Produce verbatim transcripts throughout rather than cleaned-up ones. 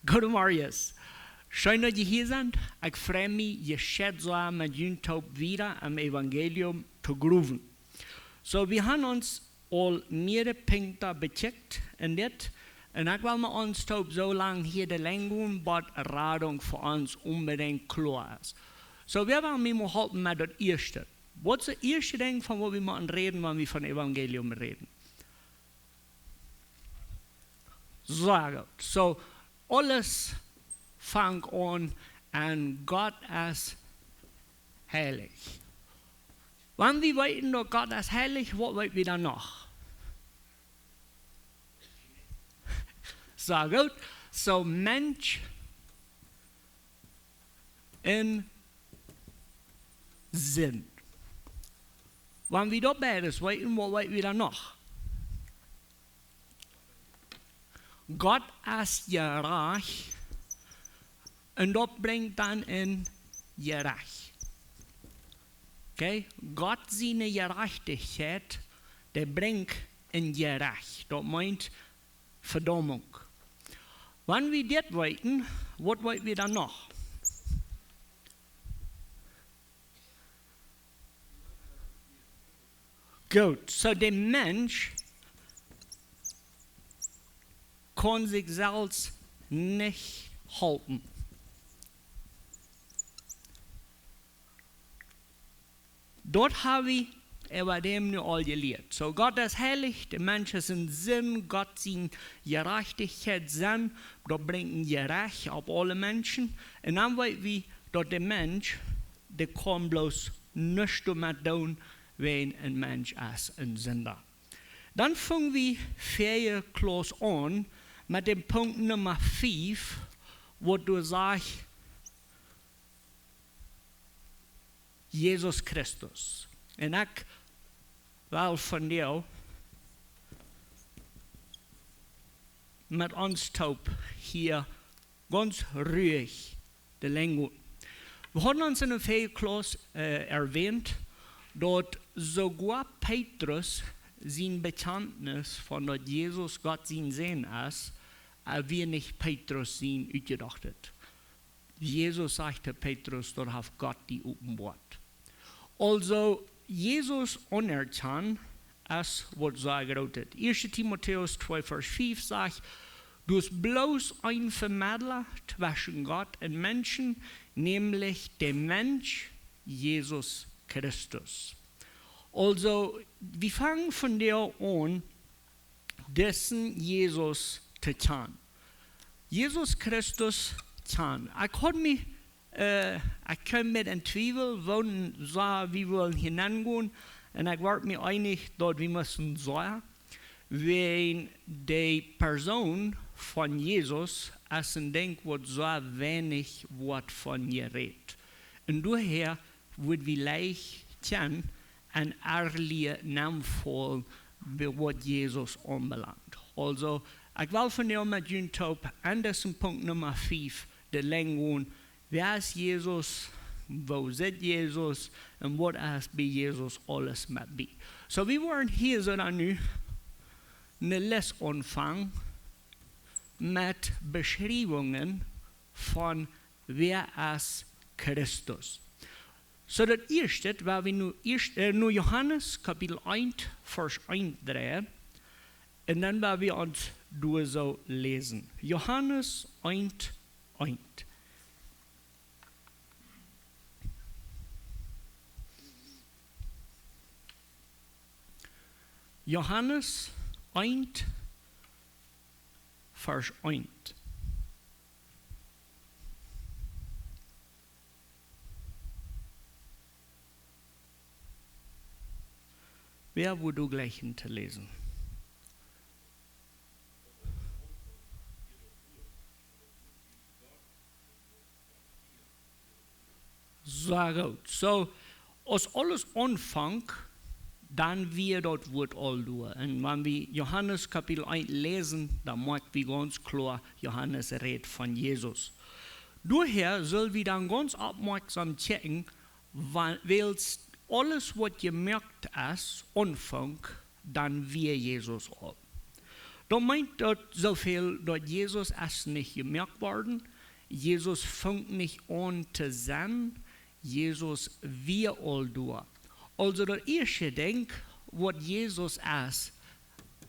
Goedemorjes. Scheen daut jie hia sent. Ekj frei mie, jie sent soo met junt toop wieda aum Evangelium to groewen. Soo, wie haben ons aul mearere Punkten bekjikjt en dit. Un ekj well met ons toop soo lang hia de Lien gonen, waut Radunk fa ons onbedinjt kloa es. Soo, wie wellen mie mol halpen met daut ieeschte. Waut es daut ieeschte Dinkj von waut wie motten räden, wan wie von Evangelium räden? Soo goot. Soo, aules fangt aun un Gott es heilich. Wan wie weeten daut Gott es heilich, waut weet wie dan noch? Soo goot. Soo, Mensch un Sind. Wan wie daut beides weeten, waut weet wie dan noch? Gott es jerajcht un daut brinjt dan een Jerecht. Okay? Gott siene Jerajchtichkjeit, dee brinjt een Jerecht. Daut meent Vedaumunk. Wan wie dit weeten, waut weet wie dan noch? Goot, soo de Mensch kaun sikj selfst nich halpen. Daut hab wie äwa däm nu aul jelieet. Soo, Gott es heilich, de Mensch es en Sind, Gott sien Jerajchtichkjeit, Sind, daut brinjt een Jerecht opp aule Menschen. Un dan weet wie, daut de Mensch, dee kaun bloos nuscht doamet doonen, wiels een Mensch es een Sinda. Dan fung wie väaje Klauss aun met däm Punkt Numma fief, waut doa sajcht, Jesus Christus. Un ekj well vondoag met ons toop hia gaunz ruich de Lien gonen. Wie hauden ons en de väaje Klauss, äh, erwähnt, daut soogoa Petrus sien Bekjantnis von daut Jesus Gott sien Sän es, äh, wia nich Petrus sien utjedachtet. Jesus sajcht to Petrus, daut haft Gott die openboat. Aulsoo, Jesus aunerkjanen es waut sea grootet. Ieeschte Timotäus twee Varsch fief sajcht, doa es bloos een Vemedla tweschen Gott un Menschen, nämlich de Mensch Jesus Christus. Aulsoo, wie fangen vondoag aun, disen Jesus to kjanen. Jesus Christus kjanen. Ekj haud mie, äh, ekj kjeem met een Twiewel, woo soo wie wullen hia nengonen. Un ekj wort mie eenich, daut wie musten sajen, wäajen de Persoon von Jesus es een Dinkj, waut soo weinich woat von jerät. Un doahäa woat wie leicht kjennen en ärlijet Namen faulen, waut Jesus aunbelangt. Aulsoo, ekj well vondoag met junt toop aun disen Punkt Numma fief de Lien gonen. Wäa es Jesus? Woo sitt Jesus? Un waut es bie Jesus aules met bie? Soo, wie woaren hia soo dan nu eene Lest aunfangen met Beschriewungen von wäa es Christus. Soo, daut ieeschte, woa wie nu ieescht, äh, nu Johanes Kapitel eent, Varsch eent dreien, un dan woa wie ons doa soo läsen. Johanes eent, eent. Johanes eent, Varsch eent. Wäa wudd doa jleichen to läsen? Soo goot. Soo, aus aules aunfunk, dan wia daut Wuat aul doa. Un wan wie Johanes Kapitel eent läsen, dan moakj wie gaunz kloa, Johanes rät von Jesus. Doahäa sell wie dan gaunz oppmoakjsom kjikjen, wa-, wiels aules waut jemoakt es, aunfunk, dan wia Jesus aul. Daut meent daut soo väl daut Jesus es nich jemoakt worden. Jesus funk nich aun to sennen. Jesus wia aul doa. Aulsoo daut ieeschte Dinkj, waut Jesus es,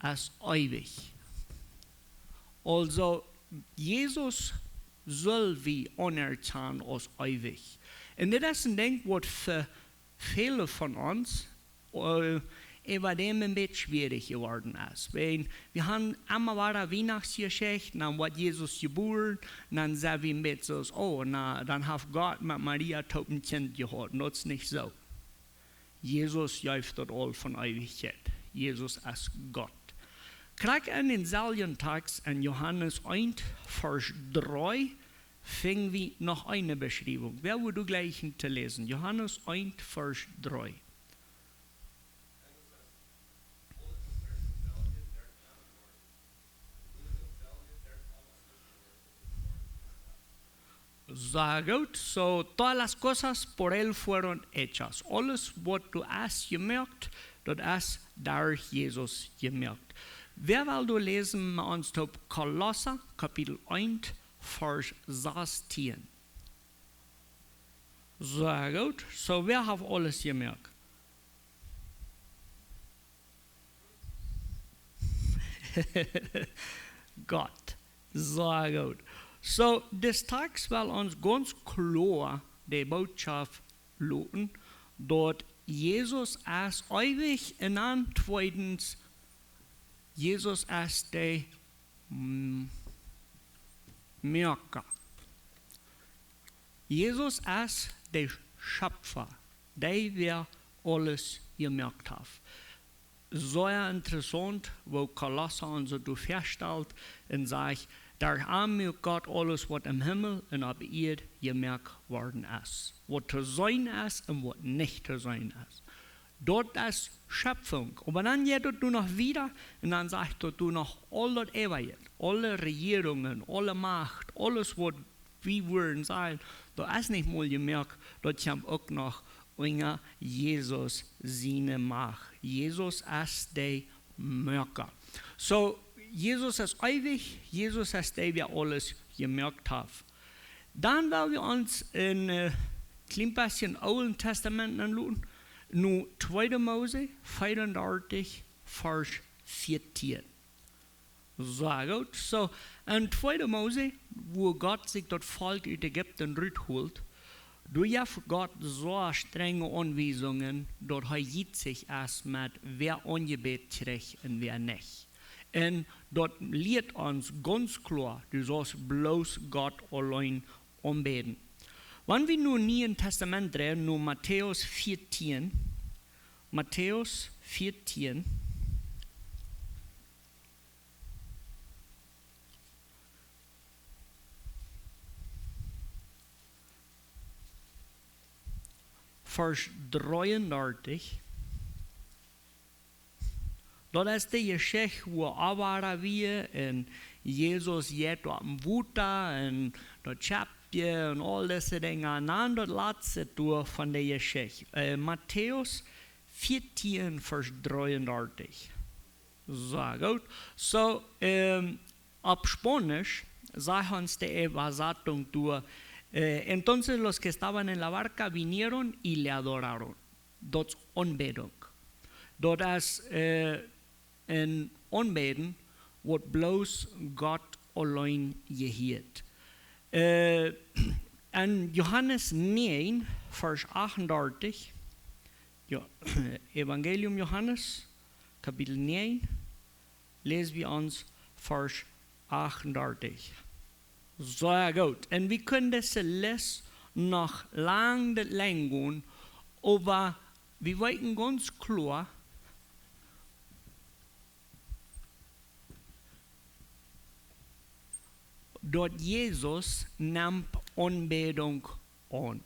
es eewich. Aulsoo, Jesus sull wie aunerkjanen aus eewich. Un dit es een Dinkj waut fa väle von ons, äh, äwa däm een bät schwierich jeworden es. Wan, wie haben emma wada Wienachtsjeschichten, dan woat Jesus jebuaren, dan sent wie een bät soo, oh, na, dan haft Gott met Maria toop een Kjint jehaut. Un daut es nich soo. Jesus jeef daut aul von Eewichkjeit. Jesus es Gott. Krakjt en dänselwjen Tekjst en Johanes eent, Varsch dree, finj wie noch eene Beschriewunk. Wäa wudd doa jlikjen to läsen? Johanes eent, Varsch dree. Sea goot. So, todas las cosas por él fueron hechas. Aules waut doa es jemoakt, daut es derch Jesus jemoakt. Wäa well doa läsen met ons toop Kolossa, Kapitel eent, Varsch sastieen? Sea goot. So, wäa haft aules jemoakt? Gott. Sea goot. So, dis Tekjst well ons gaunz kloa de Bootschoft loten, daut Jesus es eewich un dan tweedens, Jesus es de, mm, Moaka. Jesus es de Schöpfa, dee wäa aules jemoakt haft. Sea interessaunt, woo Kolossa ons daut doa väastalt un sajcht, derch am muak Gott aules, waut em Himmel un opp Ieed jemoakt worden es. Waut to seenen es un waut nich to seenen es. Daut es Schöpfunk. Oba dan jeit daut doa noch wieda un dan sajcht daut doa noch aul daut Äwaje, aule Rejierungen, aule Macht, aules waut wie wudden sajen, daut es nich mol jemoakt, daut kjemt uk noch unja Jesus siene Macht. Jesus es de Moaka. So, Jesus es eewich, Jesus es dee, wäa aules jemoakt haft. Dan well wie ons een, äh, kjlien bät em Oolen Tastament nenloten, no tweede Mose vea un dartich, Varsch vieetieen. Sea goot. So, en tweede Mose, wua Gott sikj daut Volkj ut Ägipten rutholt, doa jeef Gott soo strenje Aunwiesungen, daut hee jietsich es met wäa Aunjebäd kjricht un wäa nich. Un daut lieet ons gaunz kloa, du saust bloos Gott auleen aunbäden. Wan wie nu em Nieen Tastament dreien, no Matäus vieetieen, Matäus vieetieen, Varsch dreeundartich. Daut es de Jeschicht, wua Abraham wia un Jesus jeit opp daut Wota un daut Schepp un aul dise Dinja. Un dan daut latste Deel von de Jeschicht. Äh, Matäus vieetieen, Varsch dreeundartich. Sea goot. So, ähm, opp Spaunisch sajcht ons de Äwasatunk doa, äh, entonces los que estaban en la barca vinieron y le adoraron. Daut es Aunbädunk. Daut es, äh, een Aunbäden, waut bloos Gott auleen jehieet. Äh, en Johanes näajen, Varsch achtundartich, jo, Evangelium Johanes, Kapitel näajen, läs wie ons Varsch achtundartich. Sea goot. Un wie kjennen dise List noch lang daut lang gonen, oba wie weeten gaunz kloa, daut Jesus nemt Aunbädunk aun.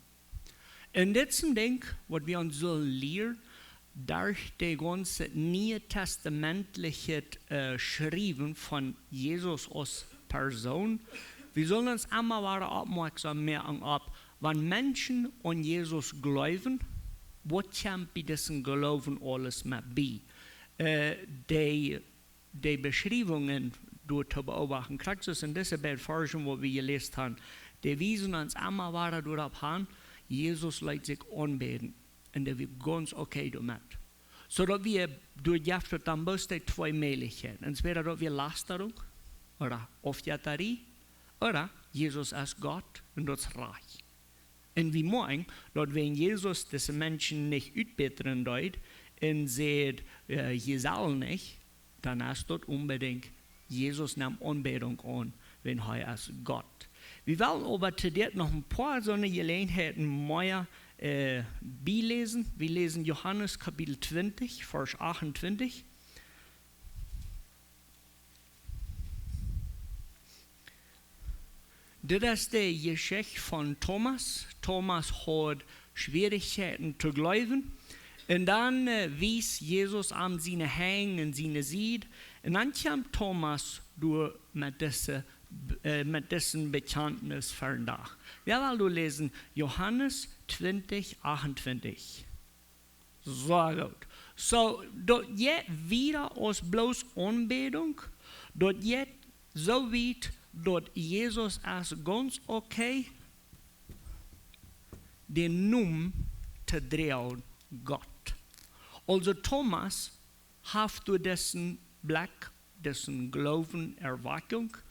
Un dit es een Dinkj, waut wie ons sellen lieren, derch de gaunze Niee Testamentliche, äh, Schriewen von Jesus aus Persoon. Wie sellen ons emma wada oppmoakjsom moaken opp, wan Menschen aun Jesus jleewen, waut kjemt bie disen Gloowen aules met bie. Äh, de de Beschriewungen doa to beobachten, krakjt soo aus en dise beid Varschen, waut wie jeläst haben, dee wiesen ons emma wada doaropp han, Jesus leet sikj aunbäden. Un dee wia gaunz okay doamet. Soo daut wie, doa jeft et dan bloos dee twee Mäajlichkjeiten. Entwäda daut wia Lastarunk, ooda Aufjettarie, ooda Jesus es Gott un daut es rajcht. Un wie moakjen, daut wan Jesus dise Menschen nich utbätren deed un säd, äh, jie sellen nich, dan es daut onbedinjt, Jesus nemt Aunbädunk aun, wan hee es Gott. Wie wellen oba to dit noch een poa soone Jeläajenheiten mea, äh, bieläsen. Wie läsen Johanes Kapitel twintich, Varsch achtuntwintich. Dit es de Jeschicht von Thomas. Thomas haud Schwierichkjeiten to jleewen. Un dan, äh, wiest Jesus am siene Henj un siene Sied. Un dan kjemt Thomas doa met dise, äh, met disen Bekjantnis ver dän Dach. Wie wellen doa läsen, Johanes twintich achtuntwintich. Soo goot. Soo, daut jeit wieda aus bloos Aunbädunk. Daut jeit soo wiet, daut Jesus es gaunz okay, dän Nomen to droagen Gott. Aulsoo Thomas haft doa disen Blekj, disen Gloowen, Erwakjunk.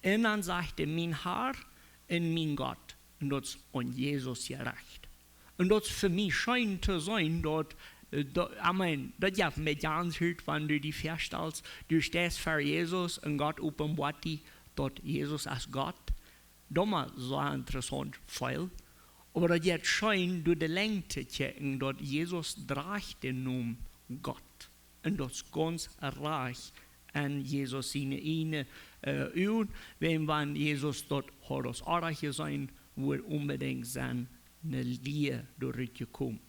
Un dan sajcht hee: "Mien Herr un mien Gott." Un daut es aun Jesus jerecht. Un daut es fa mie scheen to seenen, daut, äh, daut, I mean, daut jeft mie gaunz goot, wan du die väastalst, du steist ver Jesus un Gott openboat die, daut Jesus es Gott. Daut es soo interessaunt, wiels, oba daut jeit scheen doa de Lenjd to kjikjen, daut Jesus drajcht dän Nomen Gott. Un daut es gaunz rajcht en Jesus siene ieejne, äh, Uagen, wan, wan Jesus daut haud aus oajch jeseenen, wudd onbedinjt sennen, ne Lia doa rutjekomen.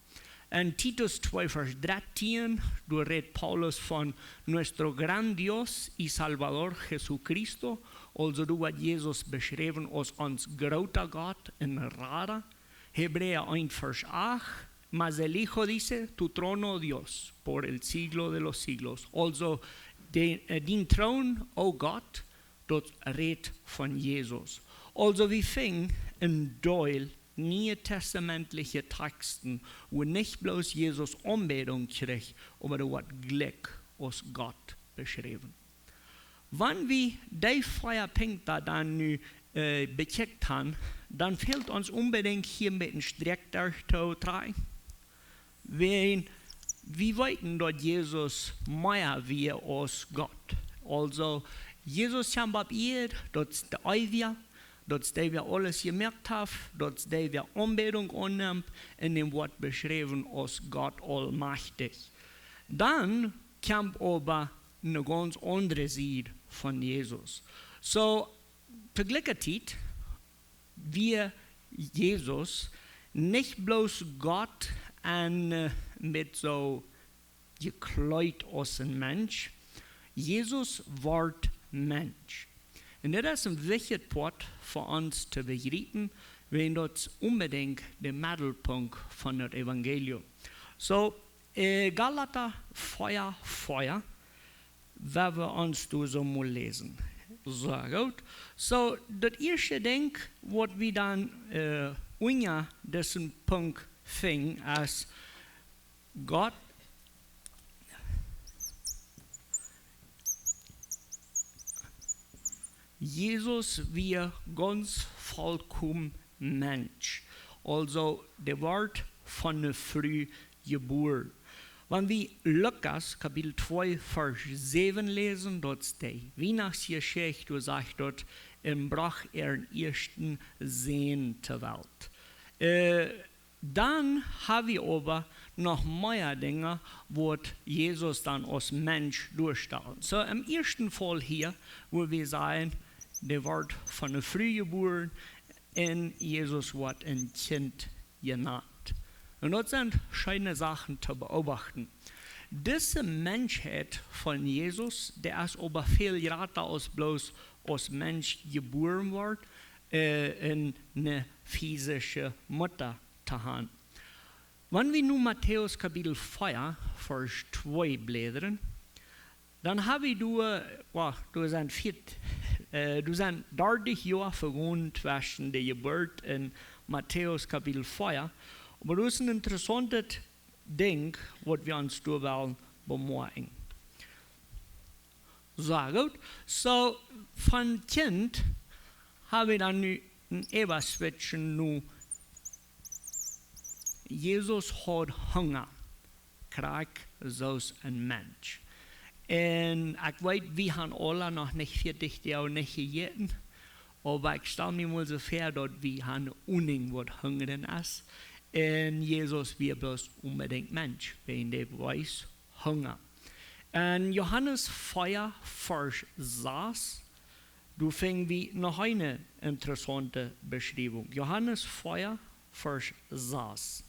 En Titus twee Varsch dartieen, doa rät Paulus von nuestro gran Dios y Salvador Jesucristo, aulsoo doa woat Jesus beschräwen aus ons groota Gott un Rada. Hebräa eent Varsch acht, mas el Hijo dice: "Tu trono, Dios, por el siglo de los siglos." Aulsoo, de, äh, dien Troon, o Gott, daut rät von Jesus. Aulsoo, wie finjen een Deel niee testamentliche Tekjsten, wua nich bloos Jesus Aunbädunk kjrieech, oba doa woat jlikj aus Gott beschräwen. Wan wie dee vea Punkten dan nu, äh, bekjikjt haben, dan fält ons onbedinjt hia met een Strakj doa to trakjen. Wan wie weeten, daut Jesus mea wia aus Gott. Aulsoo, Jesus kjeem opp Ieed, daut es de Eewja, daut es dee, waut aules jemoakt haft, daut es dee, waut Aunbädunk aunnemt, un dee woat beschräwen aus Gott Aulmajchtich. Dan kjemt oba ne gaunz aundre Sied von Jesus. Soo, to jlikje Tiet wia Jesus nich bloos Gott un, äh, met soo jekjleet aus een Mensch. Jesus wort Mensch. Un dit es een wichtja Poat fa ons to bejriepen, wiels daut es onbedinjt de Meddelpunkt von daut Evangelium. Soo, äh, Galata vea vea, woa wie ons doa soo mol läsen. Soo, goot. Soo, daut ieeschte Dinkj, waut wie dan, äh, unja disen Punkt finjen, es Gott, Jesus wia gaunz volkomen Mensch. Aulsoo, dee wort von ne Fru jebuaren. Wan wie Lukas Kapitel twee Varsch säwen läsen, daut es de Wienachtsjeschicht, doa sajcht daut: "Un brocht äaren ieeschten Sän to Welt." Äh, dan ha wie oba noch mea Dinja, waut Jesus dan aus Mensch doastalt. Soo, em ieeschten Faul hia, wua wie sajen, dee wort von ne Fru jebuaren, un Jesus woat een Kjint jenant. Un daut sent scheene Sachen to beobachten. Dise Menschheit von Jesus, dee es oba väl jrata aus bloos aus Mensch jebuaren wort, äh, un ne physische Mutta to han. Wan wie nu Matäus Kapitel vea, Varsch twee blädren, Dan hab wie doa, wow, doa sent viet, äh, doa sent dartich Joa vegonen tweschen de Jeburt en Matäus Kapitel vea. Oba doa es een interessauntet Dinkj, waut wie ons doa wellen bemoakjen. Soo, goot. Soo, von Kjint hab wie dan nu een äwa switchen no Jesus haud Hunga, krakjt soo aus een Mensch. Un ekj weet, wie han aula noch nich vea Doag nich jejäten, oba ekj stal mie mol soo väa, daut wie han eene Aununk, waut Hungren es. Un Jesus wia bloos onbedinjt Mensch, wäajen dee wiest Hunga. En Johanes vea, Varsch sas, doa finj wie noch eene interessaunte Beschriewunk. Johanes vea, Varsch sas.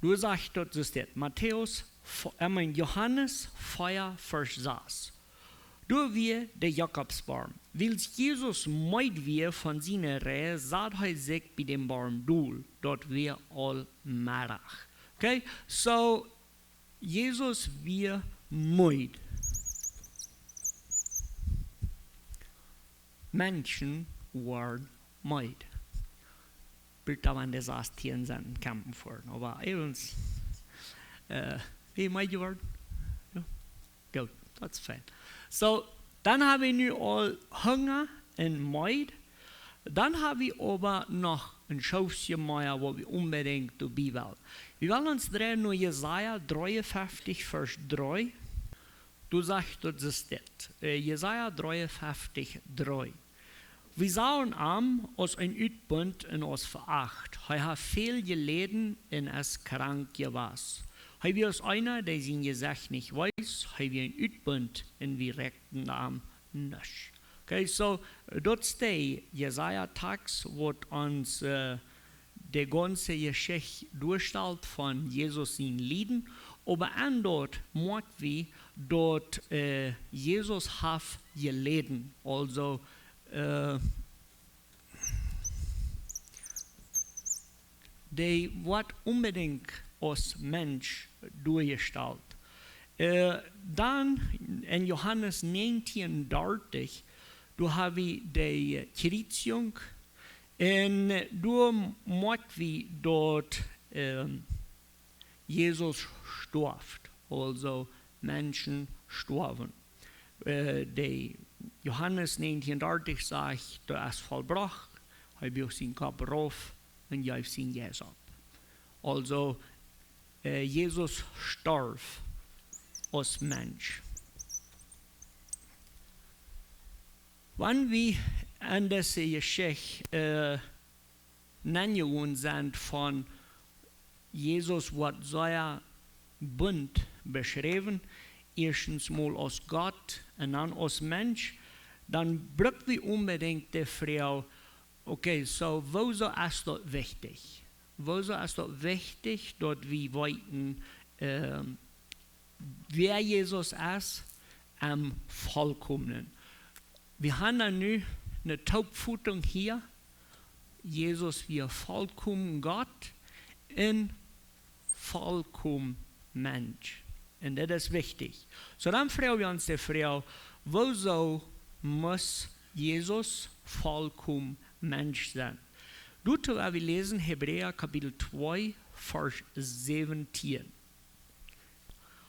Doa sajcht daut, soo steit, Matäus, vo-, äh, meen, Johanes vea, Varsch sas. Doa wia de Jakobsboom. Wiels Jesus meed wia von siene Reis, sad hee sikj bie dän Boom dol. Daut wia aul Meddach. Okay, soo, Jesus wia meed. Menschen woaren meed. Brukt dan de sas Tieren sennen, campen foaren. Oba eewens, äh, wie meed jeworden? Jo? Goot, daut es fein. Soo, dan hab wie nu aul Hunga un Meed. Dan hab wie oba noch een Schoofje mea, waut wie onbedinjt doabie wellen. Wie wellen ons dreien no Jesaja dreeunfeftich, Varsch dree. Doa sajcht daut, soo steit, äh, Jesaja dreeunfeftich, dree. Wie sagen am aus een Utbunt un aus veacht. Hee haft väl jeläden un es krank jewast. Hee wia aus eena, dee sien Jesecht nich wees. Hee wia een Utbunt un wie rieekjten am nuscht. Okay, soo, daut es de Jesaja-Tekst, waut ons, äh, de gaunze Jeschicht doastalt von Jesus sien Lieden. Oba en daut moakj wie, daut, äh, Jesus haft jeläden. Aulsoo, äh, dee woat onbedinjt aus Mensch doajestalt. Äh, dan en Johanes näajentieen dartich, doa hab wie de Kjriezjunk, un doa moakj wie daut, ähm, Jesus storf, aulsoo Menschen stoawen. Äh, de Johanes näajentieen dartich sajcht, daut es vollbrocht. Hee buach sienen Kopp rauf un jeef sien Jeist opp. Aulsoo, äh, Jesus storf aus Mensch. Wan wie aun dise Jeschicht, äh, nenjegonen sent von Jesus, woat sea bunt beschräwen, ieeschtens mol aus Gott un dan aus Mensch, dan bruck wie onbedinjt de Froag, okay, soo, wuarom es daut wichtich? Wuarom es daut wichtich, daut wie weeten, ähm, wäa Jesus es, em Vollkomnen? Wie haben dan nu eene Toopfotunk hia. Jesus wia vollkomen Gott un vollkomen Mensch. Un daut es wichtich. Soo, dan froag wie ons de Froag, wuarom must Jesus vollkomen Mensch sennen? Doatoo well wie läsen Hebräa Kapitel twee, Varsch säwentieen.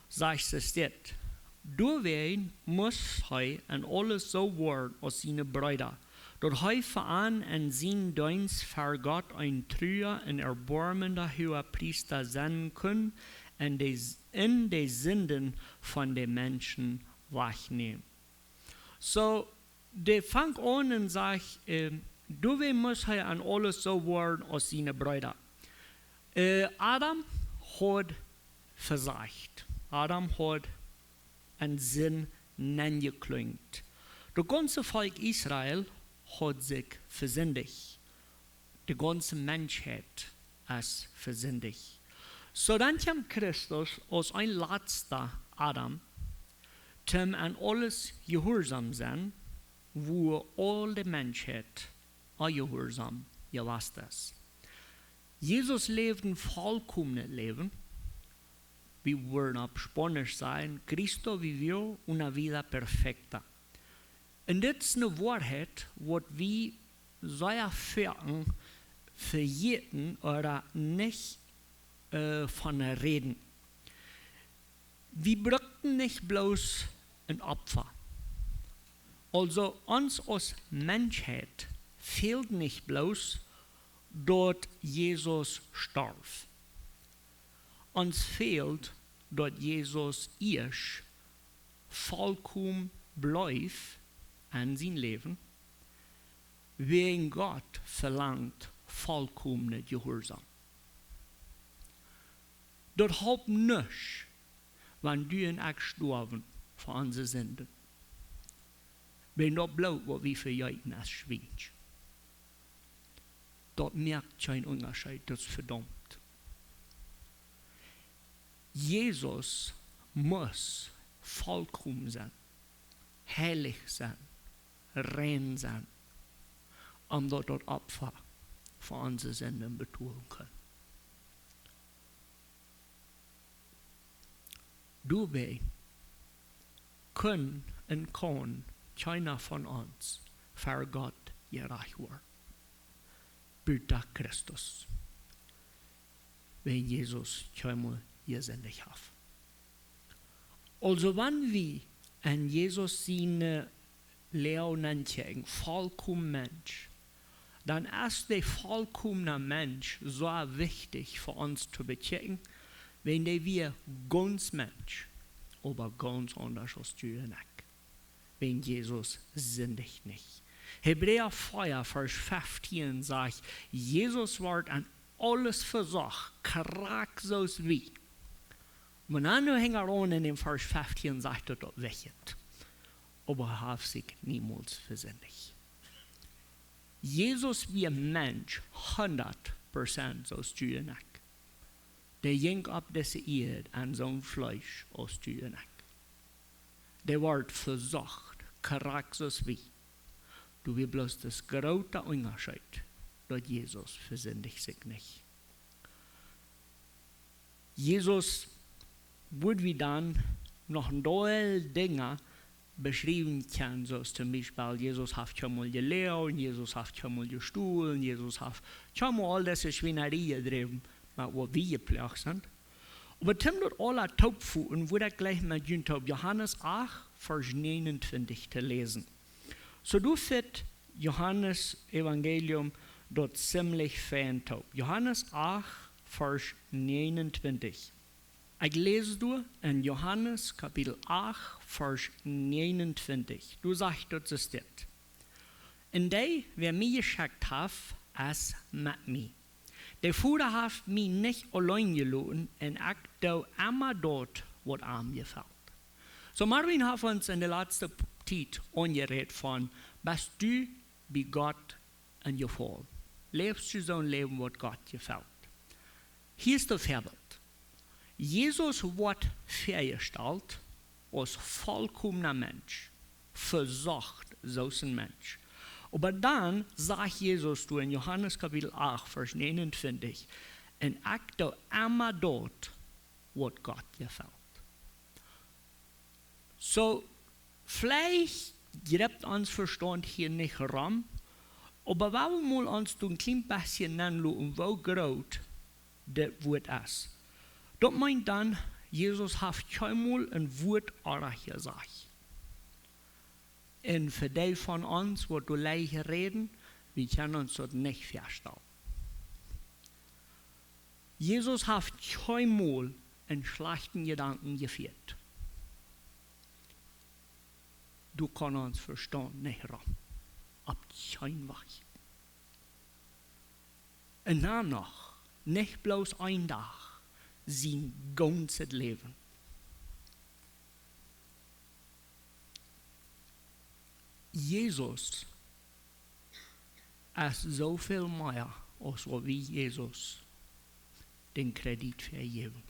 Sajcht et dit: Doawäajen must hee en aules soo woaren aus siene Breeda, daut hee fa an en sienen Deenst ver Gott een trua un erboarmenda Huagepriesta sennen kunn un de, un de Sinden von de Menschen wajchnämen. Soo, dee fangt aun un sajcht, ähm, doawäajen must hee en aules soo woaren aus siene Breeda. Äh, Adam haud vesajcht. Adam haud en Sind nenjeklunken. Daut gaunze Volkj Israel haud sikj vesindicht. De gaunze Menschheit es vesindicht. Soo dan kjemt Christus aus een latsta Adam, toom en aules jehuarsom sennen, wua aul de Menschheit onjehuarsom jewast es. Jesus läwd een vollkomnet Läwen, Wie wudden opp Spaunisch sajen: Cristo vivió una vida perfecta. Un dit es eene Woarheit, waut wie sea foaken vejäten ooda nich, äh, von räden. Wie bruckten nich bloos een Opfa. Aulsoo, ons aus Menschheit fält nich bloos, daut Jesus storf. Ons fält, daut Jesus ieescht volkomen bleef en sien Läwen, wäajen Gott velangt volkomnet Jehuarsaum. Daut halpt nuscht, wan du un ekj stoawen fa onse Sinden. Wäajen daut Bloot, waut wie vejeeten, es Schwiensch. Daut moakt kjeen Unjascheet, daut es vedaumt. Jesus must volkomen sennen, heilich sennen, rein sennen, om daut, daut Opfa fa onse Sinden betolen kunn. Doawäajen kunn un kaun kjeena von ons ver Gott jerajcht woaren, buta Christus, wäajen Jesus kjeenmol jesindicht haft. Aulsoo, wan wie en Jesus siene Läa nenkjikjen, volkomen Mensch, dan es de volkomne Mensch soo wichtich fa ons to bekjikjen, wäajen dee wia gaunz Mensch, oba gaunz aundasch aus du un ekj. Wäajen Jesus sindicht nich. Hebräa vea, Varsch feftieen sajcht: Jesus wort en aules vesocht, krakjt soo aus wie. Oba dan nu hinjaraun en däm Varsch feftieen sajcht daut, daut wajchkjemt. Oba hee haft sikj niemols vesindicht. Jesus wia Mensch, hundat Prozent soo aus du un ekj. Dee jinkj opp dise Ieed en soon Fleesch aus du un ekj. Dee wort vesocht, krakjt soo aus wie. Doa wia bloos dis groota Unjascheet, daut Jesus vesindicht sikj nich. Jesus, wudd wie dan noch een Deel Dinja beschriewen kjennen, soo aus toom Biespel: Jesus haft kjeenmol jeloagen, Jesus haft kjeenmol jestolen, Jesus haft kjeenmol aul dise Schwienarie jedräwen, met waut wie jeploagt sent. Oba toom daut aula toopfoten, wudd ekj jlikj met junt toop Johanes acht, Varsch negenuntwintich to läsen. Soo, doa fot Johanes Evangelium daut ziemlich fein toop. Johanes acht, Varsch negenuntwintich. Ekj läs doa en Johanes Kapitel acht, Varsch negenuntwintich. Doa sajcht daut soo dit: Un dee, wäa mie jeschekjt haft, es met mie. De Voda haft mie nich auleen jeloten, un ekj doo emma daut, waut am jefelt. Soo, Marvin haft ons en de latste Tiet aunjerät von: Best du bie Gott en Jefaulen? Läfst du soon Läwen, waut Gott jefelt? Hia es daut Väabilt. Jesus woat väajestalt aus volkomna Mensch, vesocht soo aus een Mensch. Oba dan sajcht Jesus doa en Johanes Kapitel acht, Varsch negenuntwintich: Un ekj doo emma daut, waut Gott jefelt. Soo, veleicht jript ons Vestaunt hia nich rom, oba wie wellen mol ons doa een kjlien bät nenloten, woo groot dit Wuat es. Daut meent dan, Jesus haft kjeenmol een Wuat oajch jesajcht. Un fa dee von ons, waut doa leicht räden, wie kjennen ons daut nich väastalen. Jesus haft kjeenmol een schlajchten Jedanken jefieet. Doa kaun ons Vestaunt nich rom. Opp kjeen Wajch. Un dan noch, nich bloos een Dach, sien gaunzet Läwen. Jesus es soo väl mea aus waut wie Jesus dän Kredit väajäwen.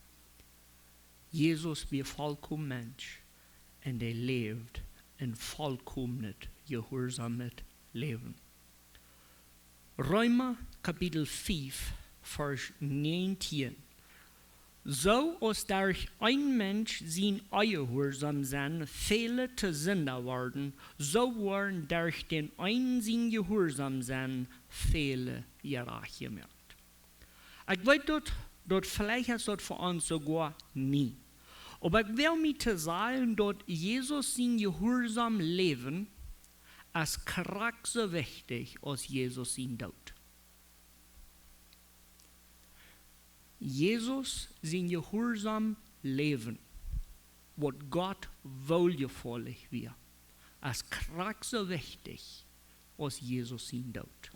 Jesus wia volkomen Mensch un hee läwd een volkomenet, jehuarsomet Läwen. Reema Kapitel fief, Varsch näajentieen. Soo aus derch een Mensch sien Onjehuarsaum sennen väle to Sinda worden, soo woaren derch dän eenen sien Jehuarsaum sennen väle jerajcht jemoakt. Ekj weet daut, daut veleicht es daut fa ons soogoa nie. Oba ekj well mie to sajen, daut Jesus sien Jehuarsaum läwen es krakjt soo wichtich aus Jesus sien Doot. Jesus sien Jehuarsaum läwen, waut Gott wooljefaulich wia, es krakjt soo wichtich aus Jesus sien Doot.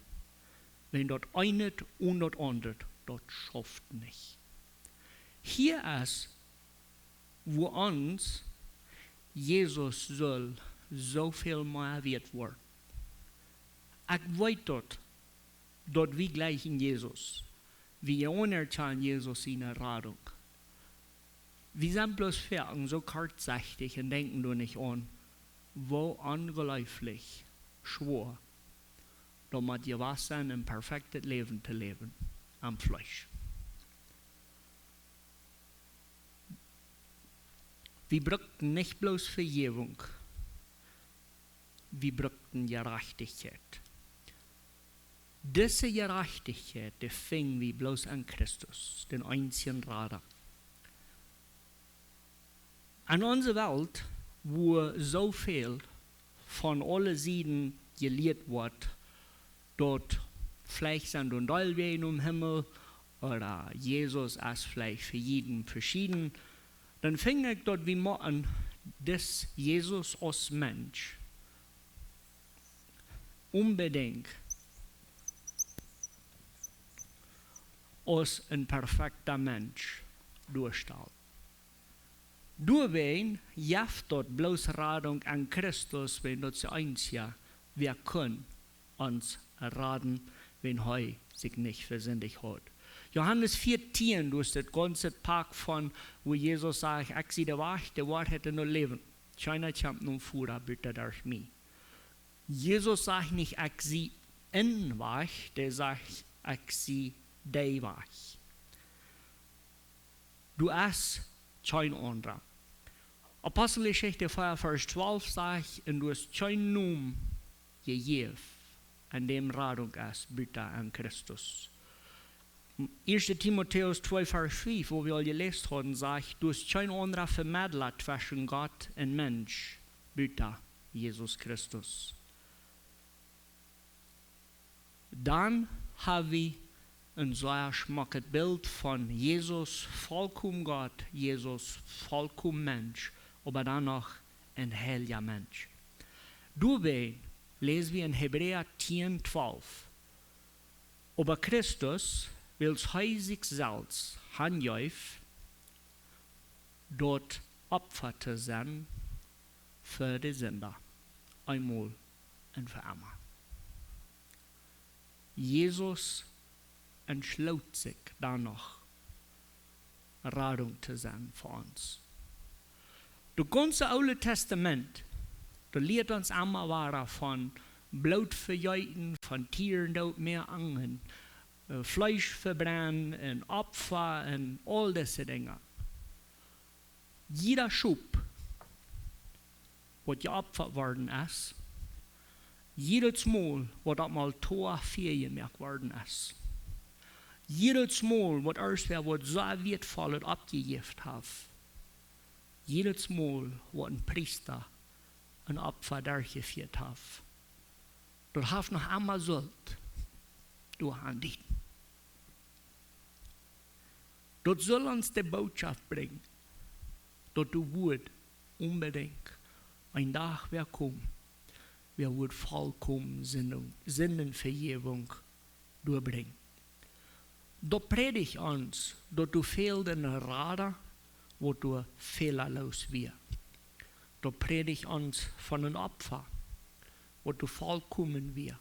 Wan daut eene onen daut aundre, daut schauft nich. Hia es, wua ons Jesus sull soo väl mea wieet woaren. Ekj weet daut, daut wie jlikjen Jesus. Wie aunerkjanen Jesus siene Radunk. Wie sent bloos foaken soo kortsechtich un denkjen doa nich aun, woo onjleeflich schwoa daut mott jewast sennen, een perfektet Läwen to läwen aum Fleesch. Wie bruckten nich bloos Vejäwunk, wie bruckten Jerajchtichkjeit. Dise Jerajchtichkjeit, dee finj wie bloos aun Christus, dän eensjen Rada. Aun onse Welt, wua soo väl von aule Sieden jelieet woat, daut veleicht sent doa een Deel Wäaj nom Himmel, ooda Jesus es veleicht fa jieda veschieden, dan finj ekj, daut wie motten dis Jesus aus Mensch onbedinjt aus een perfekta Mensch doastalen. Doawäajen jeft daut bloos Radunk aun Christus, wiels daut es de eensja, wäa kaun ons raden, wan hee sikj nich vesindicht haud. Johanes vieetieen, doa es daut gaunze Pak von, wua Jesus sajcht: "Ekj sie de Wajch, de Woarheit un daut Läwen. Kjeena kjemt nom Voda buta derch mie." Jesus sajcht nich: "Ekj sie een Wajch", dee sajcht: "Ekj sie de Wajch." Doa es kjeen aundra. Aposteljeschicht vea, Varsch twalf sajcht: "Un doa es kjeen Nomen jejäft, aun däm Radunk es, buta aun Christus." Ieeschte Timotäus twee, Varsch fief, wua wie aul jeläst hauden, sajcht: "Doa es kjeen aundra Vemedla tweschen Gott un Mensch, buta Jesus Christus." Dan ha wie een sea schmocket Bilt von Jesus, volkomen Gott, Jesus, volkomen Mensch, oba dan noch een heilja Mensch. Doawäajen läs wie en Hebräa tieen twalf: "Oba Christus, wiels hee sikj selfst hanjeef, daut Opfa to sennen fa de Sinda, eemol un fa emma." Jesus entschloot sikj dan noch, Radunk to sennen fa ons. Daut gaunze Oole Tastament, daut lieet ons emma wada von Bloot vejeeten, von Tieren doot moaken, un, äh, Fleesch vebrennen un Opfa un aul dise Dinja. Jieda Schop, waut jeopfat worden es, jiedet Mol, waut opp Altoa väajemoakt worden es, jiedet Mol, waut irjentwäa waut sea Wieetvollet oppjejäft haft, jiedet Mol, waut een Priesta een Opfa derchjefieet haft, daut haft noch emma Sult doaraun dien. Daut sull ons de Bootschoft brinjen, daut doa woat onbedinjt een Dach wäa komen, wäa woat volkomen Sinden, Sindenvejäwunk doabrinjen. Daut prädicht ons, daut doa fäld een Rada, waut doa fälaloos wia. Daut prädicht ons von een Opfa, waut doa volkomen wia.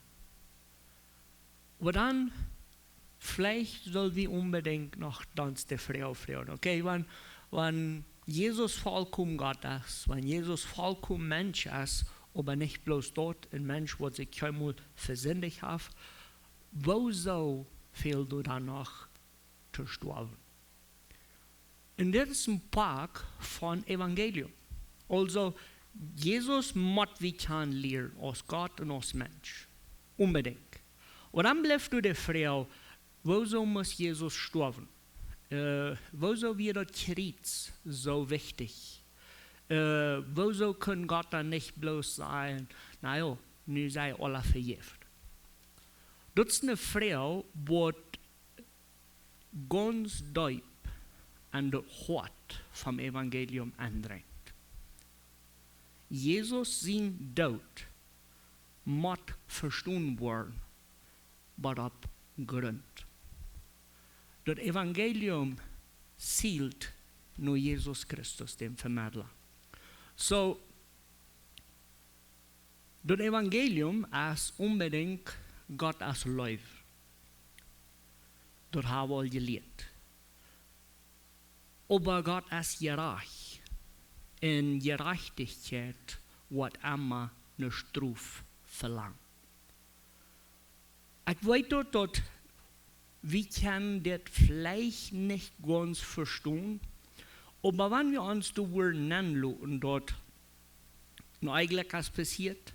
Oba dan, veleicht sull wie onbedinjt noch dan de Froag froagen, okay, wan, wan Jesus volkomen Gott es, wan Jesus volkomen Mensch es, oba nich bloos daut, een Mensch, waut sikj kjeenmol vesindicht haft, wuarom fält doa dan noch to stoawen? Un dit es een Poat von Evangelium. Aulsoo, Jesus mott wie kjanen lieren aus Gott un aus Mensch. Onbedinjt. Oba dan blift doa de Froag: Wuarom must Jesus stoawen? Äh, wuarom wia daut Kjriez soo wichtich? Äh, wuarom kunn Gott dan nich bloos sajen: "Na jo, nu sent aule vejäft"? Daut es eene Froag, waut gaunz deep aun daut Hoat vom Evangelium aundrinjt. Jesus sien Doot mott vestonen woaren, waut opp Grunt. Daut Evangelium zielt no Jesus Christus, dän Vemedla. Soo, daut Evangelium es onbedinjt Gott es Leew. Daut hab wie aul jelieet. Oba Gott es jerajcht. Un Jerajchtichkjeit woat emma eene Strof velangen. Ekj weet daut, daut wie kjennen dit veleicht nich gaunz vestonen, oba wan wie ons doa wudden nenloten, daut een Onjlekj es passieet,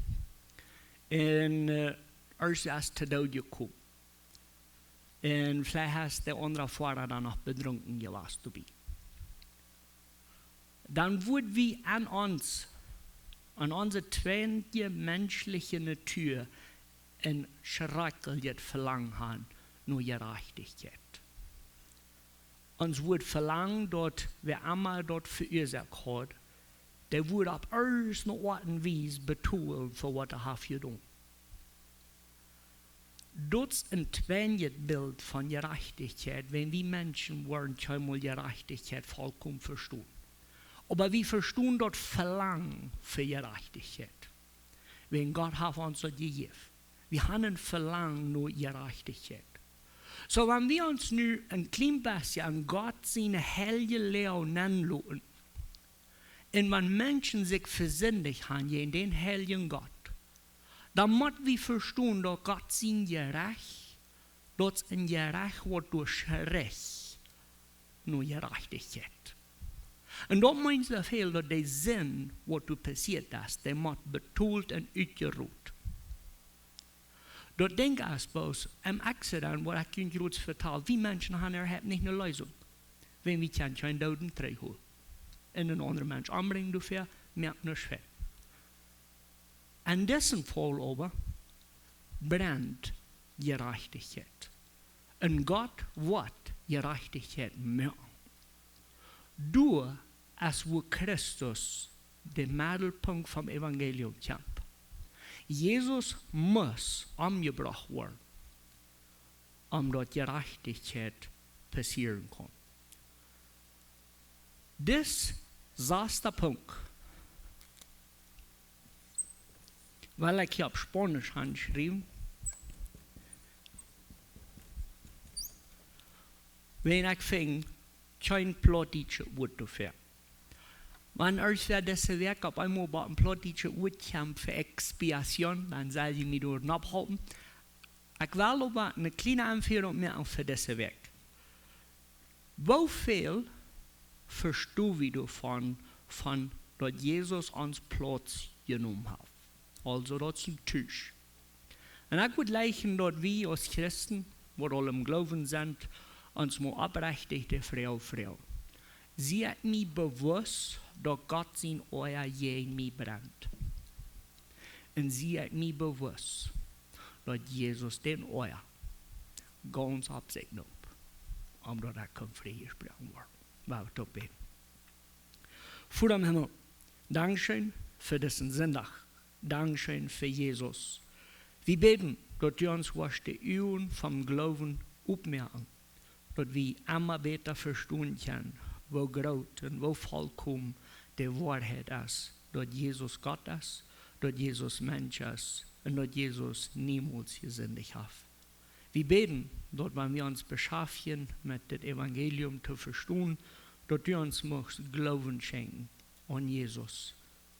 un, äh, eena es to Doot jekomen, un veleicht es de aundra Foara dan noch bedrunken jewast doabie, dan wudd wie aun ons, aun onse tweeje menschliche Natua een schrakjlichet Velangen haben no Jerajchtichkjeit. Ons wudd velangen, daut wäa emma daut veuasoakt haud, dee wudd opp irjent eene Oat un Wies betolen fa waut hee haft jedonen. Daut es een tweejet Bilt von Jerajchtichkjeit, wan wie Menschen woaren kjeenmol Jerajchtichkjeit volkomen vestonen. Oba wie vestonen daut Velangen fa Jerajchtichkjeit, wan Gott haft ons daut jejäft. Wie haben een Velangen no Jerajchtichkjeit. Soo, wan wie ons nu een kjlien bät aun Gott siene heilje Läa nenloten, un wan Menschen sikj vesindicht haben jäajen dän heiljen Gott, dan mott wie vestonen, daut Gott sien Jerecht, daut es een Jerecht, waut doa schricht no Jerajchtichkjeit. Un daut meent soo väl, daut de Sind, waut doa passieet es, dee mott betolt un utjerot. Daut Dinkj es bloos, em Accident, waut ekj junt jrods vetal, wie Menschen haben, hab nich eene Leesunk. Wan wie kjennen kjeen Dooden trigjholen un een aundren Mensch ombrinjen doafäa, moakt nuscht fäa. En disen Faul oba brent Jerajchtichkjeit. Un Gott woat Jerajchtichkjeit moaken. Doa es, wua Christus de Meddelpunkt vom Evangelium kjemt. Jesus must omjebrocht woaren, om daut Jerajchtichkjeit passieren kunn. Dis sasta Punkt, well ekj hia opp Spaunisch aunschriewen, wan ekj finj kjeen plautdietschet Wuat doafäa. Wan ekj fa dise Wäakj opp eemol bie een plautdietschet Wuat kjeem fa Expiation, dan saul jie mie doa nopp halpen. Ekj well oba eene kjliene Aunfierunk moaken fa dise Wäakj. Woo väl vestonen wie doavon, von daut Jesus onse Plauz jenomen haft? Aulsoo, daut es een Tusch. Un ekj wudd jleichen, daut wie aus Christen, waut aul em Gloowen sent, ons mol opprechtich de Froag froagen: Sie ekj mie bewusst, daut Gott sien Oaja jäajen mie brent? Un sie ekj mie bewusst, daut Jesus dän Oaja gaunz opp sikj neem, om daut ekj kunn friejesproaken woaren? Lot ons bäden. Voda em Himmel, dankscheen fa disen Sindach. Dankscheen fa Jesus. Wie bäden, daut du ons woascht de Uagen vom Gloowen opmoaken, daut wie emma bäta vestonen kjennen, woo groot un woo volkomen de Woarheit es, daut Jesus Gott es, daut Jesus Mensch es un daut Jesus niemols jesindicht haft. Wie bäden, daut wan wie ons beschaftjen met daut Evangelium to vestonen, daut du ons muchst Gloowen schenkjen aun Jesus,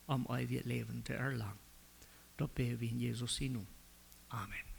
om eewjet Läwen to erlangen. Daut bäd wie en Jesus sien Nomen. Amen.